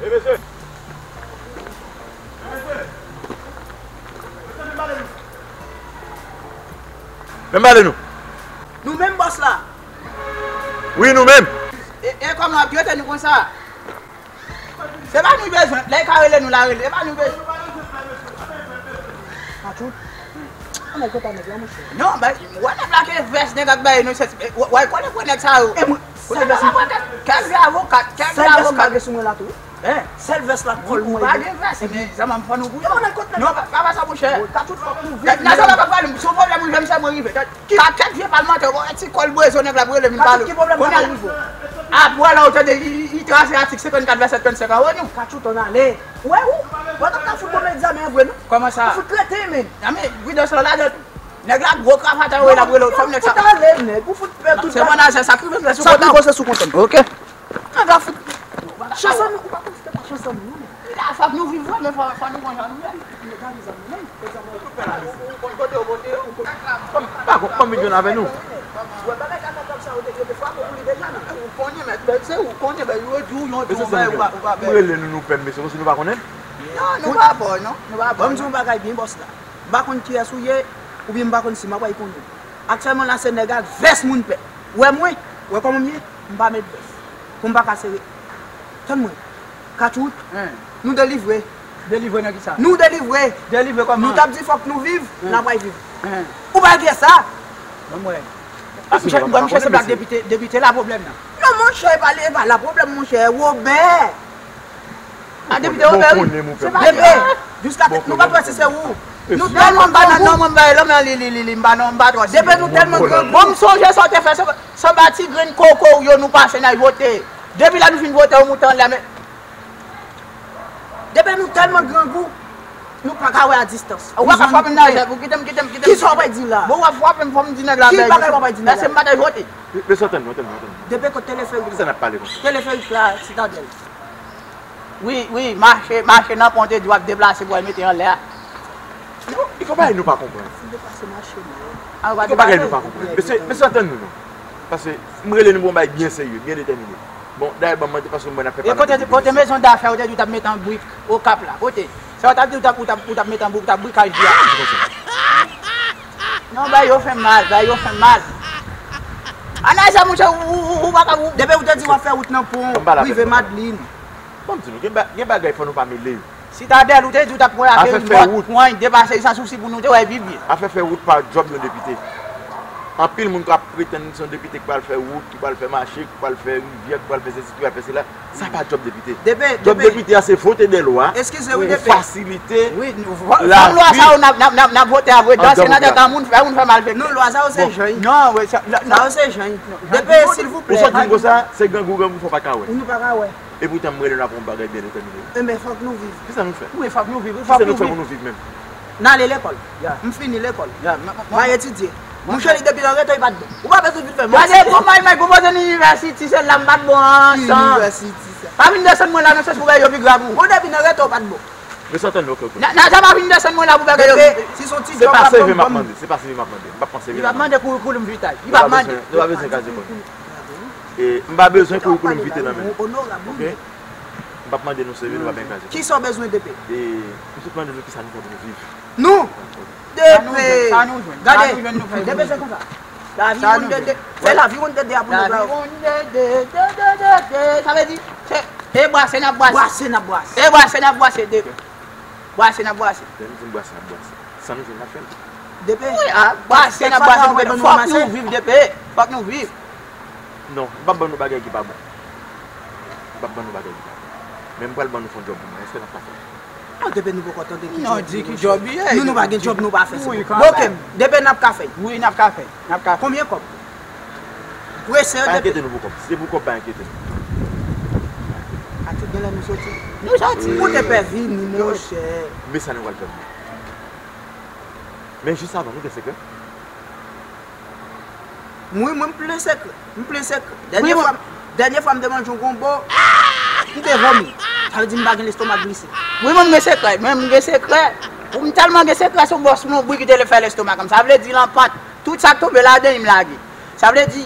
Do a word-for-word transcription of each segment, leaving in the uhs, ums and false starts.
E mesye! E mesye! Mesye, vin pale nou! Vin pale nou! Nou menm bòs la! Wi, nou menm! E, e kòman w ap trete nou konsa? Se pa nou bezwen. Lè l ka rele nou, l a rele. Se pa nou bezwen. Atchout. Ann al kontan nèg la, monchè. Non, bay, wè nèg la ke vès nèg ak bay nou, se, wè, wè, konnen pran nèg sa yo. E mwen, sèl vès mwen. Kèk vye avoka, kèk vye avoka. Sèl vès mwen gen sou mwen la tou. Hein? Sèl vès la, kòl mwen. Ou pa gen vès, men zanmi m, fò nou bouje. E mwen, ann al kontan nèg la. Non, pa, pa sa, monchè. Atchout, fòk nou viv. Nan sa pa pale, si yon pwoblèm ou jwenn, se mwen rive. Ki, ka kèk vye palmantè, bon, ti kòl brezo nèg la pou rele vin pale. Ki pwoblèm pa ka rive? Apre la, ou tande, li, li, li trase atik senkannkat vèsè trannsenk anwo nou. Katchou, ann ale. Ou wè, ou, ou pa t ap ka fout komedyen, men vre, non? Kòman sa? Ou fout kreten, men. Nan men, pridans lan ladan tou. Nèg la gwo kravata, ou wè, l ap rele, fòm nèg sa. Ou fout ale, nèg. Ou fout pè tout bagay. Se mannajè sa k rive, se sou kontan. Sa k rive, se sou kontan. Ok. Nèg la fout. Chanson nou, ou pa konn si se pa chanson nou, non. La, fòk nou viv vre, men fò, fò nou konn jan nou ye. Ban m, ban m vin jwenn avè nou. Ou konnen, men, men se ou konnen, men yo di w yon jou, men ou pa, ou pa bèl. M rele nou, nou pè m, mesye, kòmsi nou pa konnen m? Non, nou pa bò, non. Nou pa bò, non. Ban m di w yon bagay byen, bòs la. M pa konn kiyès ou ye, oubyen m pa konn si m ap bay konnen. Aktyèlman la, se nèg ak vès moun pè. Ou wè mwen? Ou wè kòman m ye? M pa met vès. Pou m pa ka sere. Tann mwen. Katchou, hein, nou delivre. Delivre nan kisa? Nou delivre. Delivre kòman? Nou t ap di fòk nou viv, hein, n ap pral viv. Hein. Ou pa gen sa? Ban m wè. Ah, monchè, monchè, se pa depite, depite la pwoblèm nan. Non, monchè, e pa li, e pa la pwoblèm, monchè, Wobè. Ah, depite Wobè, wi. Se pa li. Depite, jiska nou pa t wè si se ou. Nou tèlman ba nan non, mwen, m ba lòm nan li, li, li, li, m ba non, m ba twò. Depite nou tèlman grangou. Bon, m sonje sa w te fè, se Sanba ti grenn koko w yo nou pase n al vote. Depi lè nou fin vote, w moute anlè, men. Depi nou tèlman grangou, nou pa ka wè a distans. Ou pa ka frape m nan jè, pou kite m, kite m, kite m. Kisa w pral di la? Bon, w ap frape m, fò m di nèg la bèl. Ki bagay w pral di nèg la? Paske m pa t al vote. Mesye, antann nou, antann nou, antann nou. Depi kote teleferik la. Kisa n ap pale konsa? Teleferik la, Sitadèl. Wi, wi, mache, mache nan pon te di w ap deplase pou al mete anlè a. Non, li fè bagay nou pa konprann. Li deplase mache, non. Li fè bagay nou pa konprann. Mesye, mesye, antann nou, non. Paske m rele nou pou yon bagay byen serye, byen detèmine. Bon, dayè, ban m mande, paske m wè n ap fè. E kote, kote mezon dafè ou te di w t ap mete an brik Okap la? Kote? Sa w t ap di w t ap, ou t ap, ou t ap mete an brik, ou t ap brikaj di a? Non, bay yo fè mal, bay yo fè mal. Ann al sa, monchè, ou, ou, ou, ou pa ka, ou. Depi ou te di w ap fè wout nan pon, rive Madlin. Ban m di nou, gen ba-, gen bagay fò nou pa mele. Sitadèl, ou te di w t ap pran afè rimòt, pwen, depase sa sousi pou nou te wè pi byen. Afè fè wout pa djòb yon depite. Anpil moun k ap pretann se yon depite ki pral fè wout, ki pral fè mache, ki pral fè rivyè, ki pral fè sesi, ki pral fè sela. Sa pa djòb depite. Djòb depite a se vote de lwa pou fasilite lavi. Wi, nou, fòm lwa sa yo n ap, n ap, n ap, n ap vote a vre, dan senatè ka moun fè, moun fè malfektè. Non, lwa sa yo se jany. Non, wi, sa, sa yo se jany. Depi, silvouplè. Ou sot vin konsa, se grangou, grangou fò pa ka wè. Nou pa ka wè. Epoutan, m rele n ap yon bagay byen detèmine. Enben, fòk nou viv. Kisa nou fè? Wi, fòk nou viv. Kisa nou fè pou nou viv menm? N ale lekòl. M fini lekòl. M al etidye. Monchè, li depi nan reto, li pa t bon. Ou pa bezwen vin fè manti. Gade, kòman, imaj pou poze nan inivèsite, se la m pa t bon an, san. Inivèsite, sa. Pa vin desann mwen la, nan sans pou bagay yo pi grav, wi. Ou depi nan reto, ou pa t bon. Mesye, antann, ok, ok. Nan, nan, sa pa vin desann mwen la pou bagay yo. Se pa seve m ap mande, se pa seve m ap mande. M p ap pran seve. Li p ap mande curriculum vitae. Li p ap mande. Nou pa bezwen, nou pa bezwen kraze kò nou. E, m pa bezwen curriculum vitae nan men nou. Ok? M p ap mande nou seve, nou pa bezwen kraze kò nou. Kisa w bezwen, depi? E, m sot mande nou kisa nou fè pou nou viv. Nou? Depi. Gade, depi se konsa. Lavi ronn dede. Fè lavi ronn dede a pou nou. Lavi ronn dede, dede, dede. Sa vle di, se, e bwase n ap bwase. Bwase n ap bwase. E bwase n ap bwase, depi. Bwase n ap bwase. Lè nou di n bwase n ap bwase. San nou jwenn n ap fè l. Depi. Wi, a, bwase n ap bwase, fòk nou viv, depi. Fòk nou viv. Non, m p ap ban nou bagay ki pa bon. M p ap ban nou bagay ki pa bon. Men m pral ban nou fon djòb pou mwen. Èske n ap ka fè l? Non, depi nou poko tande ki djòb. Non, di ki djòb li ye. Nou, nou pa gen djòb, nou pa fè se. Wi, kanmenm. Bon, ok, depi n ap ka fè. Wi, n ap ka fè. N ap ka fè. Konbyen kòb? Prese, depi. Pa enkyete nou pou kòb. Si se pou kòb, pa enkyete nou. Atchout, genlè nou soti. Nou soti. Kote pè vini, monchè. Men sa nou pral fè. Men jis avan, nou gen sekrè? Wi, mwen, m plen sekrè. M plen sekrè. Dènye fwa, dènye fwa m te manje yon gonbo, m te vòmi. Sa vle di m pa gen lestoma glise. Wi, mwen, m gen sekrè. Mwen, m gen sekrè. Ou, m tèlman gen sekrè, se yon bòs lonbri ki te fè lestoma m. Sa vle di l an pant. Tout sa k tonbe ladan li, m lage. Sa vle di,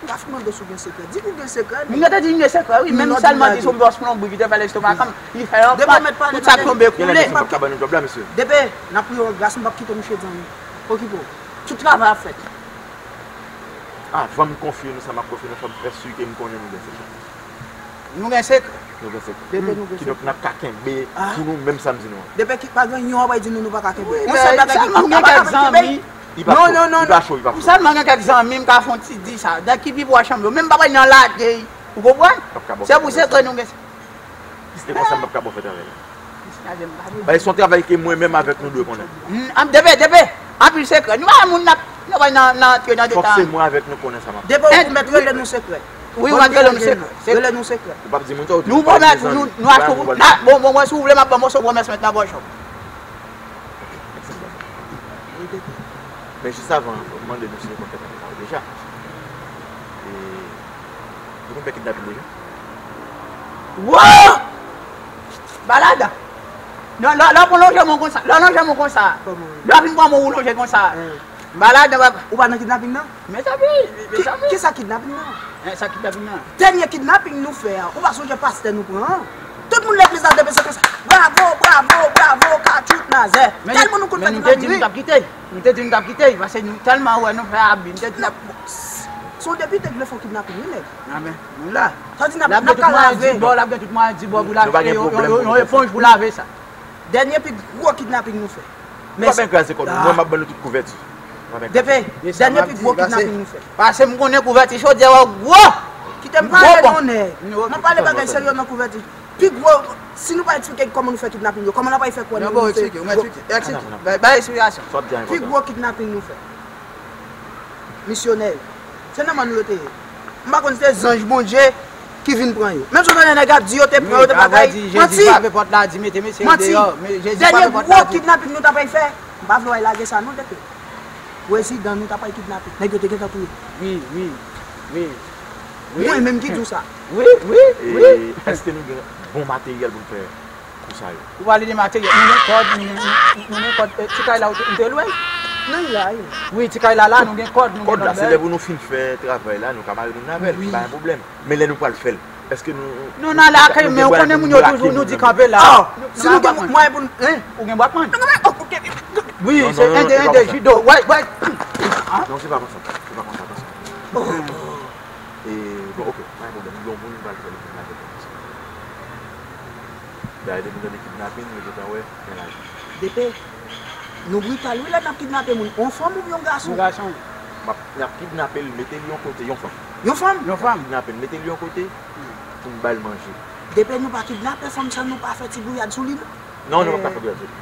M pa fin mande w si w gen sekrè. Di m ou gen sekrè. M gentan di m gen sekrè, wi. Menm sèlman di se yon bwòs plonbri ki te fè lestomak m, li fè yon pat, tout sa k tonbe koule. Depi w mèt pale, depi w mèt pale. Depi, n ap priye w gras, m p ap kite w mouche zanmi. Okipe w. Tout travay ap fèt. Avan m konfye nou sa m ap konfye nou, fò m fè si ke m konnen nou gen sekrè. Nou gen sekrè. Nou gen sekrè. Depi nou gen sekrè. Kidonk, n ap ka kenbe pou nou menm sa m di nou an. Depi ki pa gen yon w ap di nou nou pa ka kenbe. Yon sèl bagay ki, nou pa ka kenbe. Li pa cho, li pa cho, li pa cho. Sèlman gen kèk zanmi m ka fè yon ti di sa. Dèk ki pi pwòch anmwe, menm pa pral nan lage, ou konprann? Se pou sekrè nou gen. Si se konsa, m p ap ka ba w fè travay la. Bay, se yon travay ke mwen menm avèk nou dwe konnen. Depi, depi, anpil sekrè. Nou pa moun n ap, nou pa nan, nan antre nan deta. Fòk se mwen avèk nou konnen sa m ap fè. Depi ou mèt rele nou sekrè. Wi, ou mèt rele nou sekrè. Rele nou sekrè. Ou p ap di moun sa, ou di nou pa gen zanmi. Nou, bon, bon, mwen, si w vle, m ap ba w moso pwomès mèt nan pòch ou. Men jis avan, fò m mande nou si nou konn fè travay sa yo deja. E, nou konn fè kidnapin deja? Wo! Balada! Non, lè, lè w pran lonje mwen konsa, lè w lonje mwen konsa, lè w fin pran mwen ou lonje konsa. Balada, ou pa nan kidnapin nan? Mezanmi, mezanmi. Ki, ki sa kidnapin nan? Eh, sa kidnapin nan? Dènye kidnaping nou fè a, ou pa sonje pastè nou pran an? Tout moun legliz la depi se konsa. Bravo, bravo, bravo, Katchout Nazè. Tèlman nou konn fè kidnaping, wi. Men nou te di nou t ap kite. Nou te di nou t ap kite, paske nou tèlman wè nou fè abi. Nou te di n ap. Si yon depite t vle fè yon kidnaping, wi, nèg. Amen. Nou la. Sa di n ap, n ap ka lave. L ap gen tout mwayen di bò pou lave, yon eponj pou lave sa. Dènye pi gwo kidnaping nou fè. Nou pa byen kraze kò nou. Mwen, m ap ban nou tout kouvèti. Depi, dènye pi gwo kidnaping nou fè. Paske m konnen kouvèti chodyè w gwo. Kite m pale non, nèg. M ap pale bagay serye nan kouvèti. Pi gwo, si nou pa eksplike kòman nou fè kidnaping yo, kòman n ap fè kwè nou, nou fè. Eksplike, ou mèt eksplike. Eksplike. Bay, bay eksplikasyon. Pi gwo kidnaping nou fè. Misyonè yo. Se nan men nou yo te ye. M pa konn si se zanj Bondye ki vin pran yo. Menm si w tande nèg ap di yo te pran, yo te bagay. Manti. Manti. Dènye gwo kidnaping nou ta pral fè. M pa vle w al lage sa non, depi. Prezidan nou ta pral kidnape. Nèg yo te gentan touye. Wi, wi, wi. Mwen menm ki di w sa. Wi, wi, wi. E èske nou gen bon materyèl pou n fè kou sa yo? Ou pale de materyèl. Nou gen kòd, nou gen, nou, nou gen kòd. Eh, ti kay la, ou te, ou te lwe? Non, li la, wi. Wi, ti kay la, la, nou gen kòd, nou gen kòd la, se lè pou nou fin fè travay la, nou ka mare moun nan avè l, pa gen pwoblèm. Men lè nou pral fè l, èske nou... Nou nan lakay, men ou konnen moun yo toujou nou di kanpe la. Si nou gen mwayen pou nou, hein? Ou gen bwatman? Wi, se en de, en de, judo. Wè, wè. Non, se pa konsa. Se pa konsa, atansyon. E, bon, ok, pa gen pwoblèm. Yon moun pral fè l, l ap fè l. Dayè, depi nou tande kidnaping, nou gentan wè, gen lajan. Depi, nou brital, wi, lè n ap kidnape moun. Yon fanm oubyen yon gason? Yon gason. M ap, n ap kidnape l, mete l yon kote, yon fanm. Yon fanm? Yon fanm. N ap kidnape l, mete l yon kote, pou n ba l manje. Depi nou pa kidnape fanm sa, nou pa fè ti gouyad sou li, non? Non, nou p ap ka fè gouyad sou li.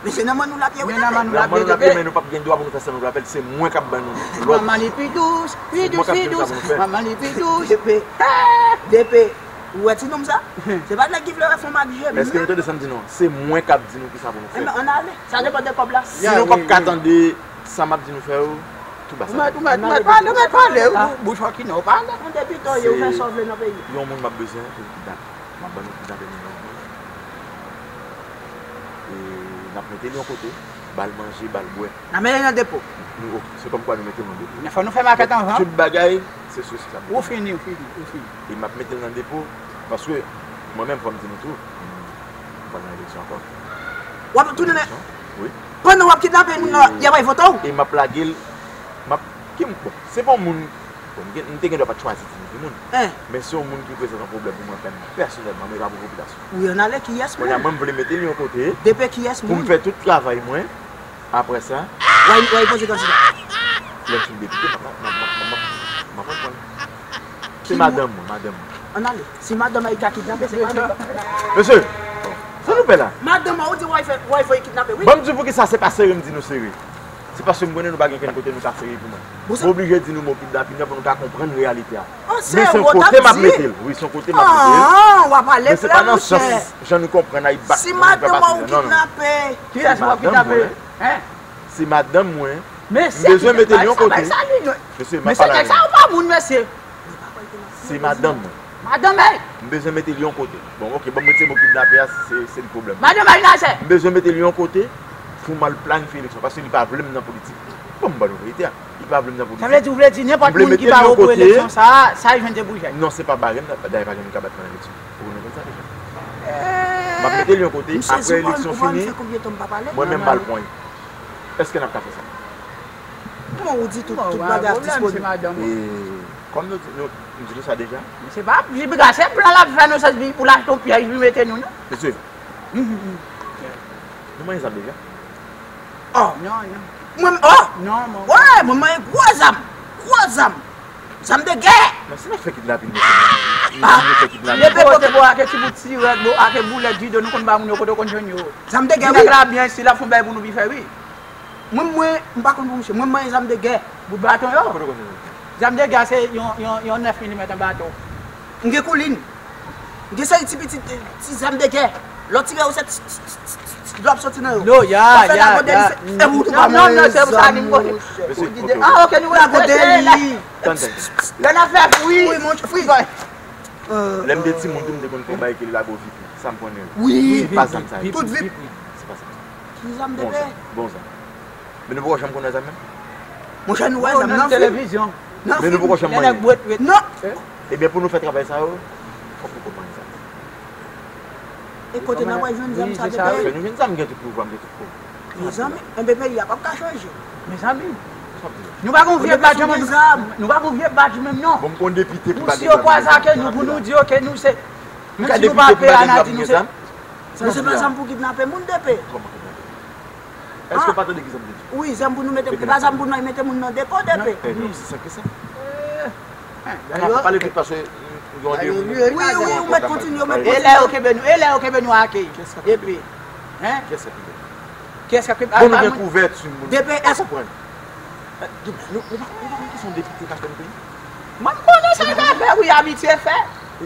Men se nan men nou l ap ye, wi, depi. Nan men nou l ap ye, men nou p ap gen dwa pou nou fè sa nou vle avè l. Se mwen k ap ban nou lòd. Manman li pi dous, pi dous, pi dous. Manman li pi dous. Depi, depi, ou wè ti nonm sa? Se pa nèg ki vle wè fanm ak je, men. Èske nou tande sa m di nou an? Se mwen k ap di nou kisa pou nou fè. Enben, ann ale. Sa depann de kòb la. Si nou p ap ka tande sa m ap di nou fè yo, tou ba sa. Ou mèt, ou mèt, ou mèt pale, ou mèt pale, ou bouch ou ki non pale. Yon depite ou ye, ou fè sa w vle nan peyi. Yon moun m ap bezwen pou l kidnape. M ap ban nou kidnape moun nan. E n ap mete l yon kote, ba l manje, ba l bwè. N ap mete l nan depo. Nou, ok, se kòmkwa nou mete l nan depo. Men fò nou fè makèt anvan. Tout bagay, se sou sa. Ou fini, ou fini, ou fini. E m ap mete l nan depo, paske mwen menm, fò m di nou tou, m pral nan eleksyon ankò. W ap tounen nan... Wi. Pandan w ap kidnape moun nan, y ap al vote w? E m ap lage l, m ap, ki m, bon, se pa yon moun, bon, m gen, m te gen dwa pa t chwazi di nou ki moun. Men se yon moun ki prezante yon pwoblèm pou mwen menm, pèsonèlman, men pa pou popilasyon. Wi, ann ale, kiyès moun? Kounye a, mwen, m vle mete l yon kote pou m fè tout travay mwen. Apre sa, w a, w a poze kandida. Lè m fin depite, m ap, m ap, m ap, m ap, m ap, m ap pran l. Se madanm mwen, madanm mwen. Ann ale. Si madanm Ayika kidnape, se pa nou. Mesye, sa nou fè la? Madanm mwen, ou di w a fè, w a fè kidnape, wi. Ban m di w poukisa se pa sere m di nou sere. Se paske m konnen nou pa gen kenn kote nou ka sere pou mwen. M oblije di nou mo kidnaping nan pou nou ka konprann reyalite a. Men se yon kote m ap mete l. Wi, se yon kote m ap mete l. Men se pa nan sans jan nou konprann ay bak. Si madanm ou kidnape. Kiyès ou ap kidnape? Se madanm mwen. M bezwen mete l yon kote. Mesye, m ap pale avè nou. Se madanm mwen. Madanm, ey! M bezwen mete l yon kote. Bon, ok, ban m retire mo kidnape a, se, se li pwoblèm. Madanm, ay, lajè! M bezwen mete l yon kote pou m al planifye eleksyon, paske li pa vle m nan politik. Bon, m ba nou verite a. Li pa vle m nan politik. Sa vle di, ou vle di nenpòt moun ki bare w pou eleksyon sa a, sa l jwenn se pou jay. Non, se pa bare m, dayè pa gen moun ka bat mwen nan eleksyon. Ou konnen konn sa deja. M ap mete l yon kote, apre eleksyon fini, mwen menm m ba l pwen. Èske n ap ka fè sa? Kòman ou di tout, tout bagay ap disponib? E, kòm nou, nou, m di nou sa deja. Se pa, se plan l ap fè nan sans pou l achte yon pyèj, li mete nou, non? Mesye, nou manyen zam deja? Oh, non, non. Mwen, oh! Non, mwen. Wè, mwen manyen gwo zam. Gwo zam. Zam de gè. Non, si n ap fè kidnapin, mesye, nou fè kidnapin. Depi kote bo ake ti bout sirèt, bo ake boulèt, dido, nou konn ba moun yo kote yo konn jwenn yo. Zam de gè, wi. Nèg la byen, si l ap fè yon bagay pou nou pi fè, wi. Mwen, mwen, m pa konn pou misye. Mwen, m manyen zam de gè. Bout baton yo. Kote w konn jwenn yo? Zam de gè se yon, yon, yon nèf milimèt an baton. M gen koulin. M gen seri ti pitit, ti zam de gè. Lè w tire yo, se t, t, t, t, t, dlo ap soti nan yo. Yo, ya, ya, ya. Epi ou tou pa manyen zam, monchè. Mesye, ok, ok. Ah, ok, nou regrete la. Tann, tann. Lè n ap fè fri. Fri, monchè, fri. Lè m te timoun tou, m te konn fè yon bagay ki rele lago vipi. Sa m konnen. Wi. Se pa zam sa ye. Tout vip. Se pa zam sa. Ki zam de gè? Bon zam. Men nou poko janm konn wè zam menm? Monchè, nou wè zam nan televizyon. Men nou poko janm manyen. Non. Ebyen, pou nou fè travay sa yo, fòk nou konn manyen zam. E kote n ap pral jwenn zam sa, bebe? Fè nou jwenn zam, gen tout pouvwa, gen tout pouvwa. Mezanmi, enben peyi a p ap ka chanje. Mezanmi. Nou pa gon vye badj menm. Nou pa gon vye badj menm, non. Bon, m konn depite ki pa gen zam. Pou si yo kwaze ak nou, pou nou di, ok, nou se, menm si nou pa peye a, n a di nou se. Men se pa zam pou kidnape moun, depe. Kòman kidnape? Èske w pa tande ki zam te di? Wi, zam pou nou mete, e pa zam pou nou al mete moun nan depo, depe. Non, non, se sa ki sa. N ap pale vit paske nou gen yon randevou. Wi, wi, ou mèt kontinye, ou mèt kontinye. E lè yo kenbe nou, e lè yo kenbe nou ake. Kiyès k ap kenbe nou? Epi, hein? Kiyès k ap kenbe nou? Kiyès k ap kenbe nou? Bon, nou gen kouvèti, moun. Depi, èske ou konprann? Nou, nou pa, nou pa konn kisa yon depite ka fè nan peyi? Mwen, m konnen sa l ka fè, wi, abitye fè.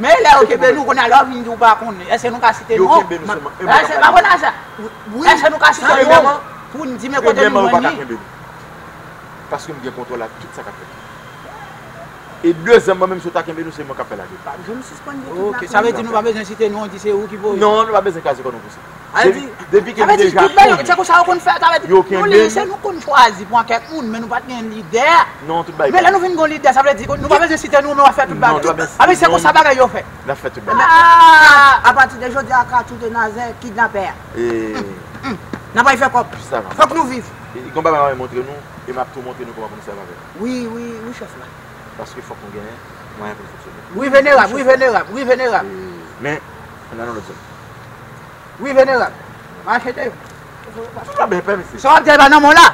Men lè yo kenbe nou, kounye a lè w vin di w pa konnen, èske nou ka site non? Yo kenbe nou sèlman, e mwen k ap pale. Èske nou ka site non? Pou n di men kote nou jwenn li. Premyèman, yo pa ka kenbe nou. Paske m gen kontwòl ak tout sa k ap fèt. E dezyèmman, menm si yo ta kenbe nou, se mwen k ap fè lage. Pa janm sispann gen kidnapin. Ok, sa vle di nou pa bezwen site non, di se ou ki voye. Non, nou pa bezwen kraze kò nou pou sa. Depi, depi ke nou deja konnen. Se konsa yo konn fè, sa vle di, nou li, se nou konn chwazi pran kèk moun, men nou pa t gen lidè. Non, tout bagay. Men lè nou vin gon lidè, sa vle di nou pa bezwen site non, men w ap fè tout bagay. Apre se konsa bagay yo fèt. N ap fè tout bagay. A pati de jodi a, Kachou te Nazè kidnapè a. N ap al fè kòb. Fòk nou viv. E gon bagay mwen montre nou, e m ap tou montre nou kòman pou nou sèvi avè l. Wi, wi, wi, chèf la. Paske fòk nou genyen mwayen pou n fonksyone. Wi, venerab, wi, venerab, wi, venerab. E, men, ann al nan lòt zòn. Wi, venerab. Mache te. Tout va byen, pè, mesye. Sa w ap di a pa nan men w la?